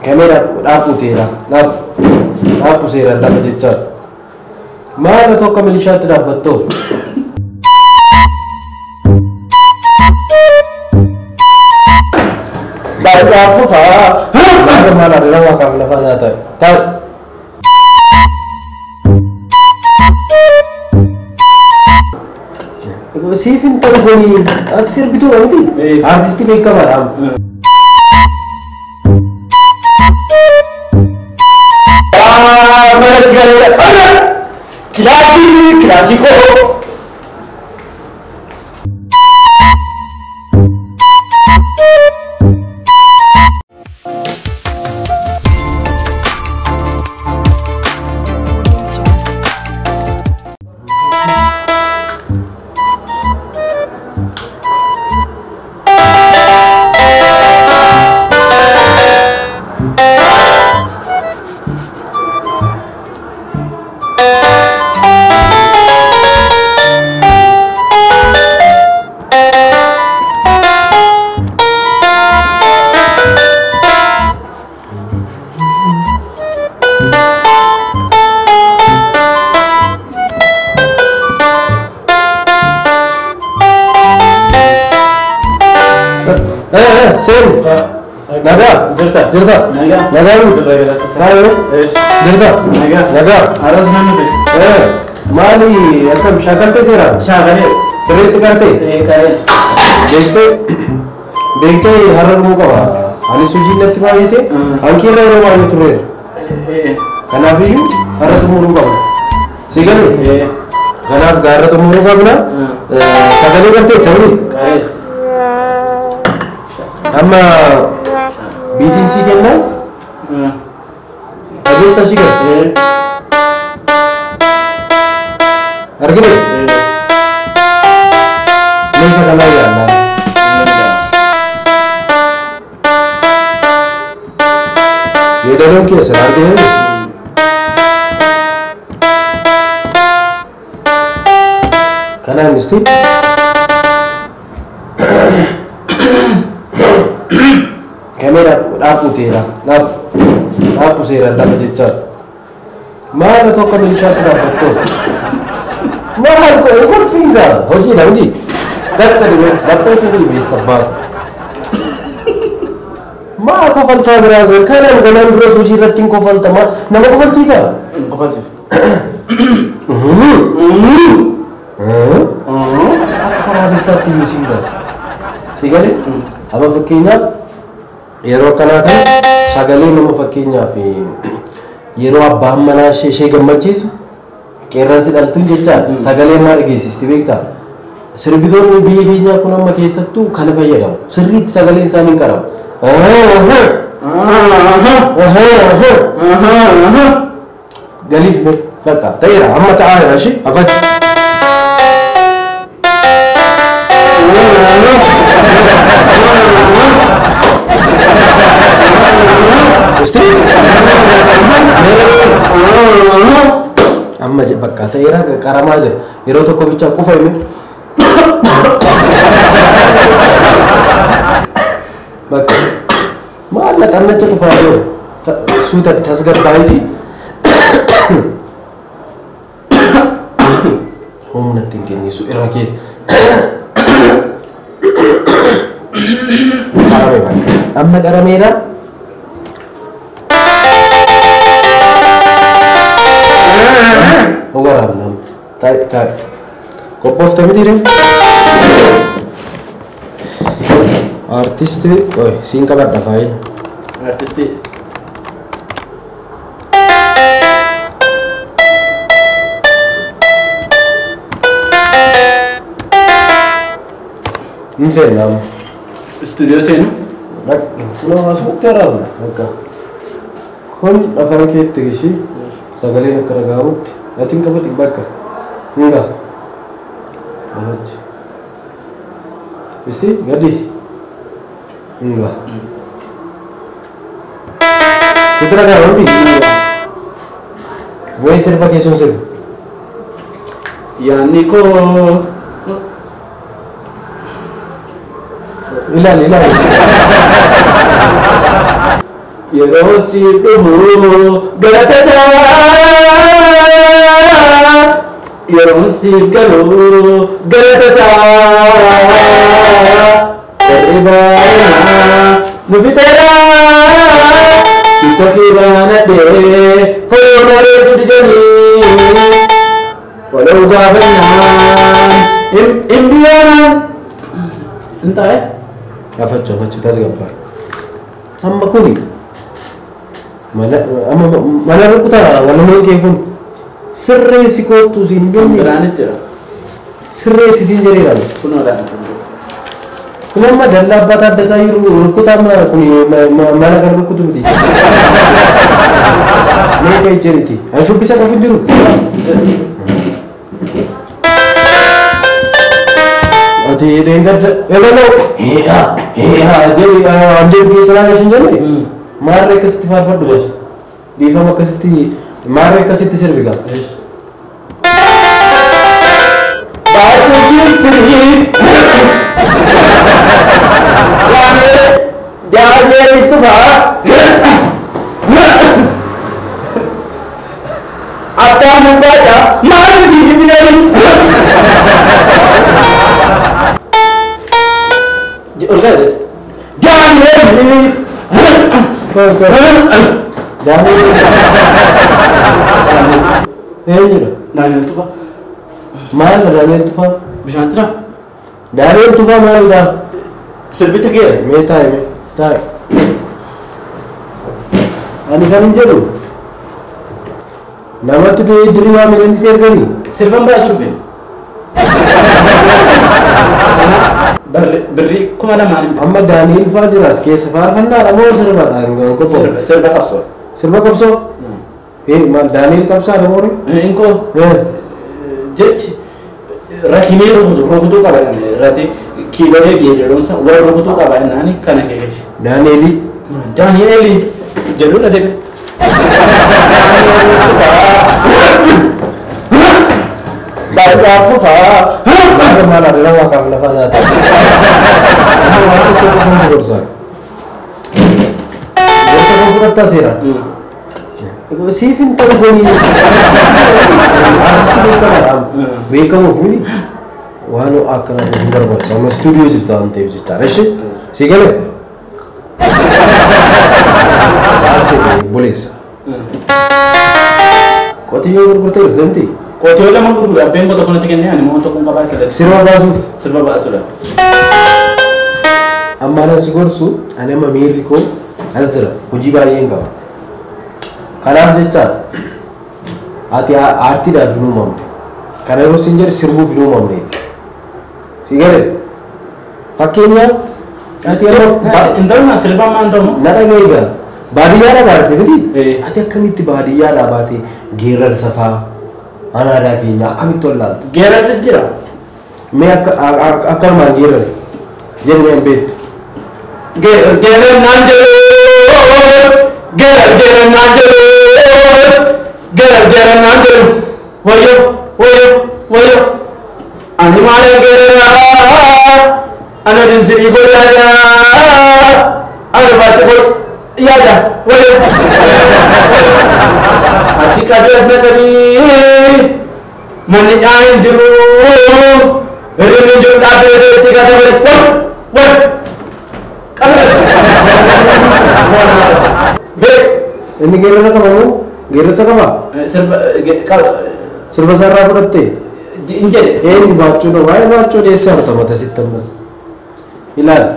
Kamera dhaabbuteera. Dhaabbu seeraan lafa jechaadha. Maal tokko milishaatti dhaabbattoo? Baay'ee fa'aa. Maal maal adda waaqaaf lafa nyaata. Taa'u. Siif hin ta'u goni. Ati sirbituudha miti? Artistii beekamaadha. Manatti galeera. Kilaasii kilaasii koo. Seenu. Nagaa. Jirta. Jirta. Nagaa. Nagaa. Taa'ee. Jirta. Nagaa. Nagaa. Aras nan dhufe. Maali akkam shaakaltee seeraan? Shaakalee. Sirriitti qartee? Qaree. Beektee beektee har'a dhumuu qaba. Anis hojii natti baay'ate hanqina yeroo baay'ee turreera. Kanaafiyyuu har'a xumuruu qabna. Si galee? Kanaaf gaarra xumuruu qabna. Sagalee gartee ta'uu? Qaree. Amma biitiin sii kennaa? Dhageessa ishii gala? Argine? Meeshaa kanaa yaallaa. Yeedaloon keessa argine? Kanaan isti? Kamera dhaabbuteera. Dhaabbu seeraan lafa jechaadha. Maal tokko milishaatti dhaabbattoo? Maal kolfiin gaa hojiidha miti. Dakka dhibee laphee kee dhibeessa baatu. Maa kofaltaa biraa seera kanaan ganaan duras hojii irratti hin kofaltama nama kofalchiisa? Hin kofalchiisu. Akka waraabessaatti iyyuu siin gala. Si galee? Amma fakkeenyaaf yeroo akkanaa kana sagalee nama fakkeenyaaf yeroo abbaan manaa ishee gammachiisu qeerransi dhaltuun jechaadha. Sagalee maal dhageessisti beektaa? Sirbitoonni biyya keenyaa kun amma keessattuu kana fayyadamu. Sirriitti sagaleen isaanii hin qaramu. Galiif bakka ta'eera amma ta'aa jira ishee afachi. Amma bakka ta'eera qaramaa jira. Yeroo tokko bichaa qufa hime. Bakka maal xannacha qufaa jiru suuta tasgabbaa'iti. Humna ittiin kennisu irra keessa. Qarame bakka. Amma qarameera. Waraabna. Taa'e taa'e. Qophoofte miti ree? Artistii qoy siin qabadha faayila. Artistii. Hin seenna amma. Istuudiyoo seenu? Kunoo asumatti waraabna bakka. Kun afaan keetti gishii sagaleen akka dhaga'amutti ati hin qabati bakka. Hin ga'a. Achi. Isti gadhiisi. Hin ga'a. Sitti dhaga'ama miti? Mee sirba keessoon sirba. Yaanni koo. Ilaali ilaali. Yeroo si dhufu galata isaa yeroo siif galu galata isaa warri baay'inaa nu fixeera TikTokii baanadhee foloo mareessu didanii foloo gaafannaan hin biyyaanaan hin taa'e. Afachuu afachuu tasgabbaa. Amma kuni mana rukutaa walumeen kee kun sirreessi kottu siin jenne. Biraanis jira. Sirreessi siin jedheera. Kunoodhaan. Kun amma dallaa abbaa Taaddasaa jiru rukutaa kun mana kan rukutu miti. Meeqa ijjeriti? An shubbisa qabu hin jiru. Ati dheengadda ebaloo hee'aa hee'aa jedhi an jedhu keessa laala ishin jenne maarree akkasitti faarfadhu bas. Dhiifama akkasitti maarree akkasitti sirbi gaa. Baachuu keessanii waanee jaaree tufaa aftaan baaca maal si fidanii. Olkaa jedhe. Daani'eel. Daani'eel. Eenyudha? Daani'eel Tufaa. Maal Daani'eel Tufaa? Bishaan jira. Daani'eel Tufaa maalidha? Sirbicha kee. Mee taa'i mee taa'i. Ani kan hin jedhu namatti du'ee diriiraa miidhagni si erganii? Sirban baasu dhufe. Birrii 2000. Amma Daani'eel fa'aa jira as keessa faarfannaadha moo sirbaadha? Sirba qabsoo. Sirba qabsoo? Maal Daani'eel qabsaadha moo? Inkoo jechi ratimee rukutuu qaba rati kiilolee geeddaroonsa wal rukutuu qaba innaan kana keessa. Daani'eelii. Daani'eelii jedhuudha deebe. Baacaa fufaa. Maal maal adda waaqaaf lafaa nyaata. Amma waan tokko qofaan si gorsaa. Gorsa koo fudhattaa seera. Siif hin ta'u goonii. Artistii beekamaadha. Beekamuuf miti. Waan akkanaa hin barbaachisu. Amma istuudiyoo jirta waan ta'eef jechaadha. Ishi si galee. Arsee buleessa. Qotiyyoo gurgurtee dhufte miti? Qotiyyoo lama gurgure abbeen qoto kanatti kennee ani immoo tokkoon qabaa isa Sirba baasuuf. Sirba baasuudha. Amma anan si gorsu ani amma miirri koo as jira hojii baay'een qaba. Kanaaf jecha ati aartiidhaaf hin uumamne. Kana yeroo siin jedhu sirbuuf hin uumamneeti. Si galee fakkeenyaaf ati amma Hin ta'u sirba ammaa hin ta'u. Na dhaga'i egaa baadiyyaadhaa baate miti? Ati akkamitti baadiyyaadhaa baate geerarsa fa'aa anaadaa keenya akkamitti wallaalta? Geerarsis jira. Mee akkanumaan geerare jennee hin beektu. Geerar naan jedhu geerar geerar naan jedhu geerar geerar naan jedhu wayyo wayyo wayyo ani maalan geeraraa ana dinsirii godhaadaa ana baacha godhu yaada wayyo achi qabee as naqanii manni dhaa hin jiru hirribni hin jiru dhaabbilee itti gatamanii wal wal qabee beek. Inni geerara qaba moo geerarsa qaba? Sirba qaba. Sirba isaarraa fudhatte? Hin jedhe. Eenyu baachuudha waa'ee baachuu dhiyeessaa fudhata mata sitti ammas. Ilaali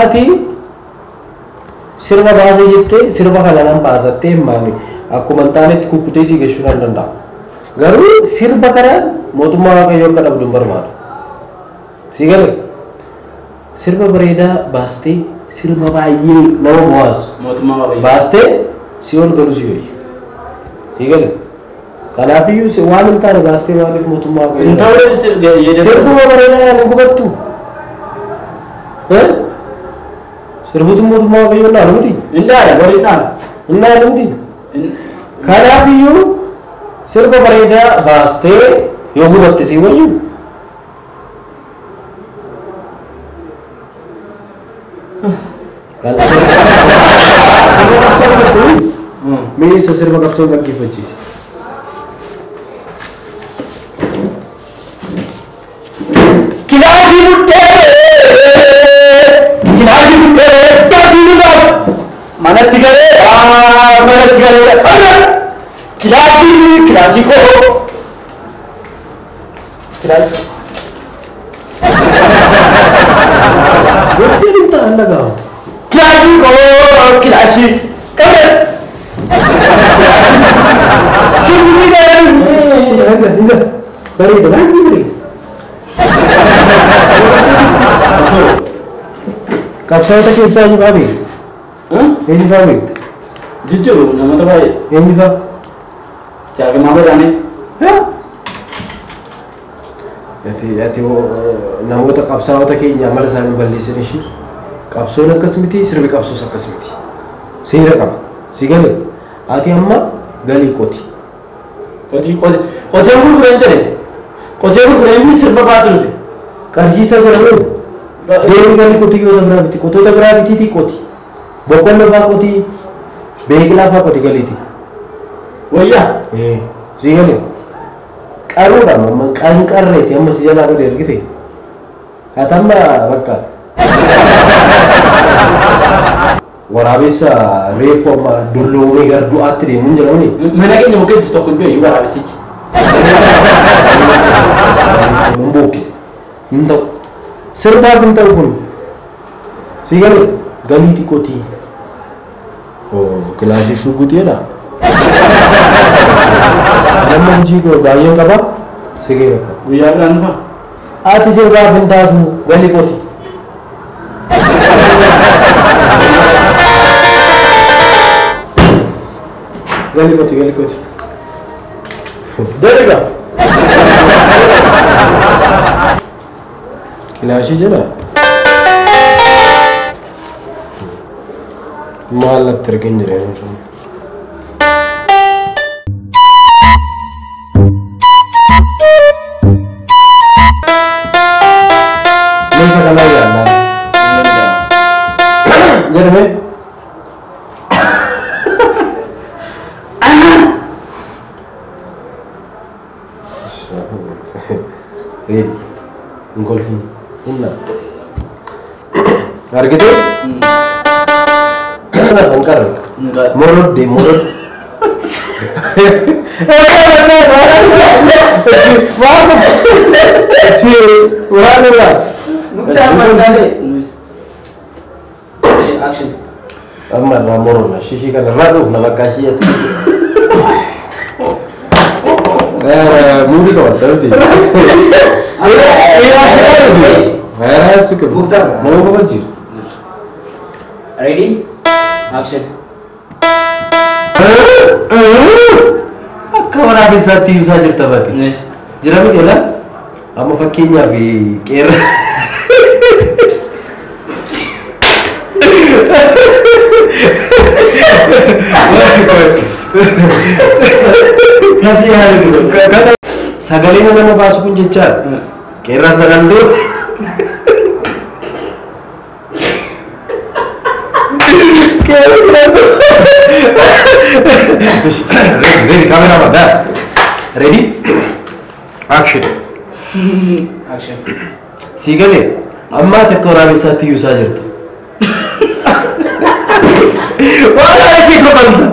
ati sirba baasee jettee sirba kana nan baasattee maami akkuma hin taanetti kukkutee si gashuu nan danda'a. Garuu sirba kana mootummaa waaqayyoo akka dhabdu hin barbaadu. Si galee sirba bareedaa baastee sirba baay'ee nama bohaarsu Mootummaa waaqayyoo. Baastee si ol galu si wayya. Si galee kanaafiyyuu waan hin taane baastee maaliif mootummaa waaqayyoo Hin ta'u Sirbuma bareedaa hin gubattu. Sirbutu mootummaa waaqayyoo hin dhaalu miti? Hin dhaala bori hin dhaalu. Hin dhaalu miti? Kanaafiyyuu sirba bareedaa baastee yoo gubatte si wayyu. Kan sirba taatu mee isa sirba qabsoon dhaggeeffachiise. Kilaasii buddee dootii manatti galee kilaasii koo kilaasii. Goddeen hin ta'an dhaga'amu. Kilaasii koo kilaasii qabee shubbiin galee. Hinga bareeda baay'ee bareeda. Qabsaa'ota keessaa eenyu fa'aa beekta? Eenyu fa'aa beekta? Jijjiiru namoota baay'ee. Eenyu fa'aa? Jaagamaa Badaanee. Ati namoota qabsaa'ota keenya amala isaanii balleessan ishii qabsoon akkas miti sirbi qabsoos akkas miti. Seera qaba. Si galee ati amma galii qoti. Qotee gurgureen jedhe. Qotee gurgureen sirba baasu dhufe. Qarshii isaa jira moo? Deemii galii qotiyyoota biraa biti. Qottoota biraa bitiitii qoti. Boqqolloo fa'aa qoti. Beeqilaa fa'aa qoti galiiti. Wayyaa. Si galee. Qaruudha amma qarreeti amma si jalaa godhe argite. Ati amma bakka. Waraabessa reefu amma dulloomee gara du'aatti deemu hin jedhamni. Mana keenya bukkeetti tokko iddoo iyyuu waraabessichi. Hin bookkise. Hin ta'u. Sirbaaf hin ta'u kun. Si galee galiiti qotii. Kilaasii shuguxeedha. Nama hojii koo baay'een qaba. Si gahee bakka. Guyyaa biraan dhufa. Ati sirbaaf hin taatu galii qoti. Galii qoti galii qoti. Deriga. Kilaasii jedha. Maal natti argin jedhee sun. Meesha kanaa yaallaa. Jedhame. Ready. Hin kolfiin. Inna. Argitee? Kanaaf hin qarre. Morodde morodde. Action. Amma irraa moronna shishii kana irraa dhuufna bakka ishii as keessa. Muudii qabatta miti. Nama kofalchiisu. Ready? Action. Akka waraabessaatti ibsaa jirta baate. Jira miti laa? Amma fakkeenyaaf qeerra. Sagaleen nama baasu kun jechaadha. Qeerraa sagaltuu. Qeerraa sagaltuu. Ready, cameraman, dah. Ready? Action. Action. Si galee amma takka waraabessaatti yuusaa jirta. Waan ati kofalta.